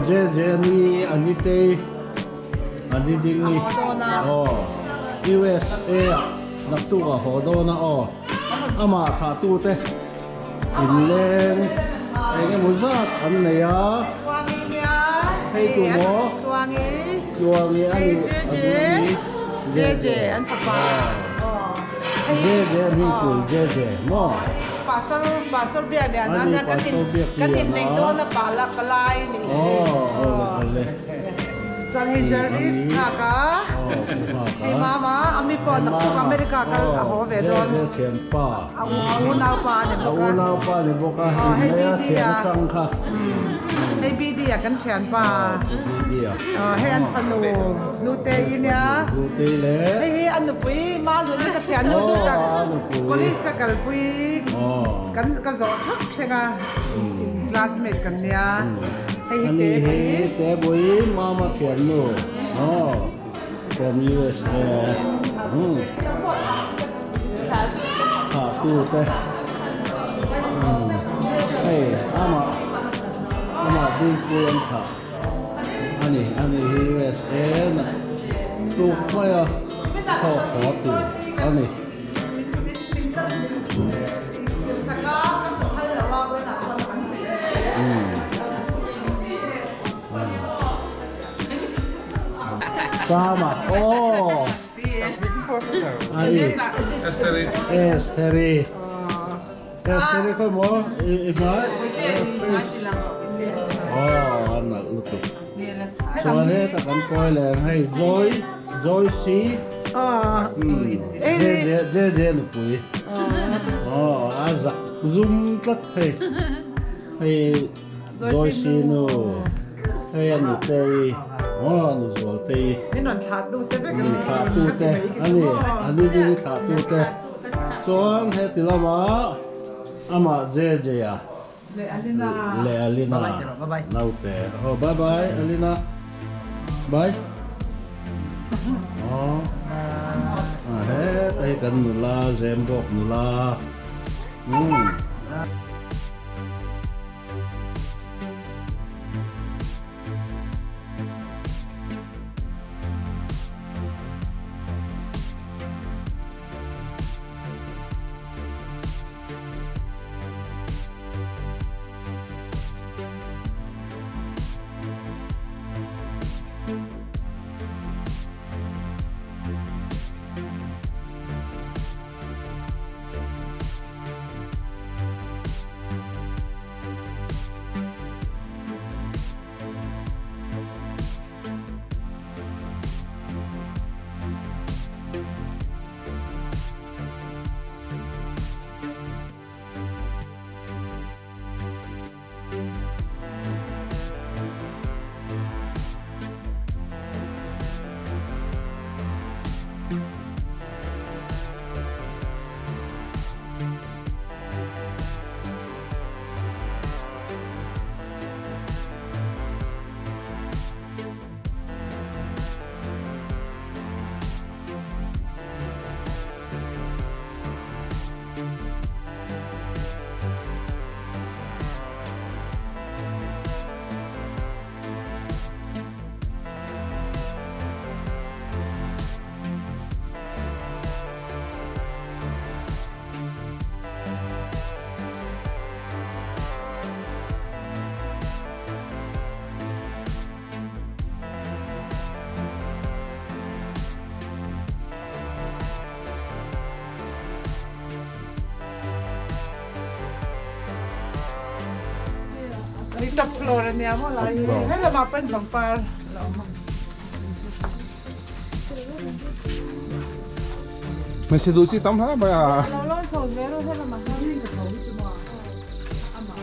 Jeje ni Anitei Ani ding ni aw USA ah naktuk a haw dawn a aw amah thlahtu te inleng eng emaw zat an nei a hei tu maw Tluangi a ni Jeje Jeje a ni pui Jeje maw Pastor Pastor Biakliana ania kan in kan inneih dawn a pah la palai ni aw awle awle chuan hei Jervis nghak a hei mama ami pawh naktuk America kal a haw ve dawn Jeje thianpa a unau pa a ni bawk a a unau pa a ni bawk a inneih a thian hrang kha hei BD a kan thianpa BD a hei an fanu Nute-i nia Nute-i le hei hi a nupui Malhun ka thian nu duh tak college ka kalpui kan ka zawh thak thleng a classmate kan nia hei hi Ani hi Tebui mama thian nu from USA thah tu te hei amah amah dingpui an thah ani ani hi USA na tuk mai a thawk haw tur ani. Sama aw ani Estheri Estheri khawi maw i hmai aw a nalh lutuk chuan heta kan kawi leh hei Joy Joy C J J J nupui aw a zak zum tlat thei hei Joy C nu hei a nutei aw a nu zualtei min rawn thlah tu te vek min thlah tu te ani ani ding thlah tu te chuan heti lamah amah JJ a leh Alina leh Alina naute aw bye bye Alina bye aw heta hi kan nula Zembawk nula umm. Top floor ania maw lai hi he lamah pawn pangpar a lo awm ang. Hmeichhe duh chi tam hle mai a. Lo lawi chho zel a he lamah hian ka tho hi chu maw amah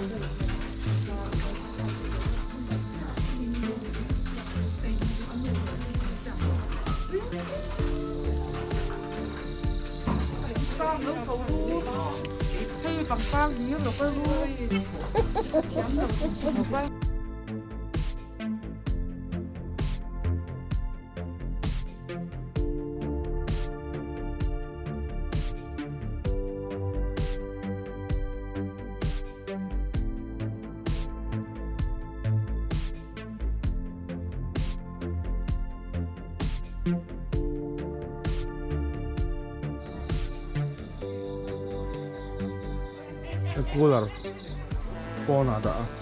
Cooler pawnah dah a.